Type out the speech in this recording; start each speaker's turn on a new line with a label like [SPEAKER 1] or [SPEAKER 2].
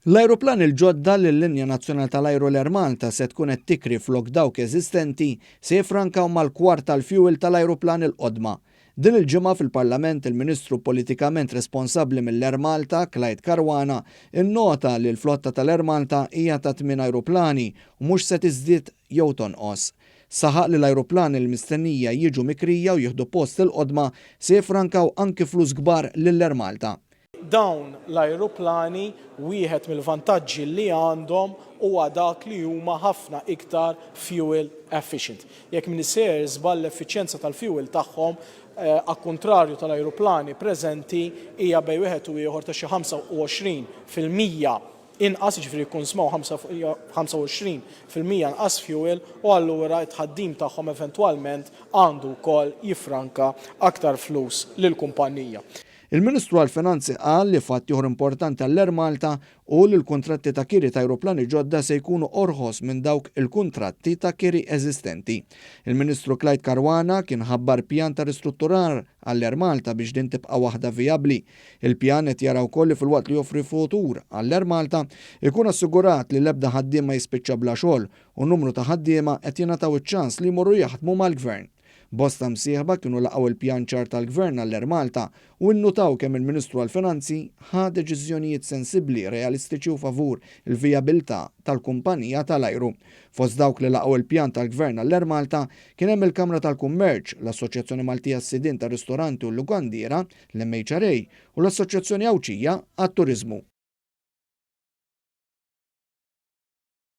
[SPEAKER 1] L-ajruplani l-ġodda li l-linja nazzjonali tal-ajru l-Air Malta se tkun qed tikri flok dawk eżistenti se jiffrankaw mal-kwart tal-fuel tal-ajruplani l-qodma. Din il-ġimgħa fil-Parlament il-Ministru politikament responsabbli mill-Air Malta, Clyde Caruana, innota li l-flotta tal-Air Malta hija ta' tmien ajruplani u mhux se tiżdied jew tonqos. Saħaq li l-ajruplani li mistennija jiġu mikrija u jieħdu post il-qodma se jiffrankaw anki flus kbar lill-Air Malta.
[SPEAKER 2] Dawn l-ajruplani wieħed mill-vantaġġi li għandhom huwa dak li huma ħafna iktar fuel efficient. Jekk m'iniex sejjer żball l-effiċjenza tal-fuel tagħhom akkuntrarju tal-ajruplani preżenti hija bejn wieħed u ieħor ta' xi 25% inqas, jiġifieri jikkunsmaw 25% inqas fuel u allura t-tħaddim tagħhom eventwalment għandu wkoll jiffranka aktar flus lill-kumpanija.
[SPEAKER 1] Il-Ministru għall-Finanzi qal li fatt ieħor importanti għall-Air Malta hu li l-kuntratti ta' kiri ta' ajruplani ġodda se jkunu orħos minn dawk il-kuntratti ta' kiri eżistenti. Il-Ministru Clyde Caruana kien ħabbar pjan ta' ristrutturar għall-Air Malta biex din tibqa' waħda vijabbli. Il-pjan qed jara wkoll li filwaqt li joffri futur għall-Air Malta, ikun assigurat li l-ebda ħaddiem ma jispiċċa bla xogħol u numru ta' ħaddiema qed jingħataw iċ-ċans li jmorru jaħdmu mal-Gvern. Bosta msieħba kienu laqgħu l-pjan ċar tal-Gvern għall-Air Malta u nnutaw kemm il-Ministru għall-Finanzi ħa deċiżjonijiet sensibbli, realistiċi u favur il-vijabilità tal-kumpanija tal-ajru. Fost dawk li laqgħu l-pjan tal-Gvern għall-Air Malta kien hemm il-Kamra tal-Kummerċ, l-Assoċjazzjoni Maltija għas-Sidien tar-Ristoranti u l-Lukandiera, l-MHRA, u l-Assoċjazzjoni Għawdxija għat-Turiżmu.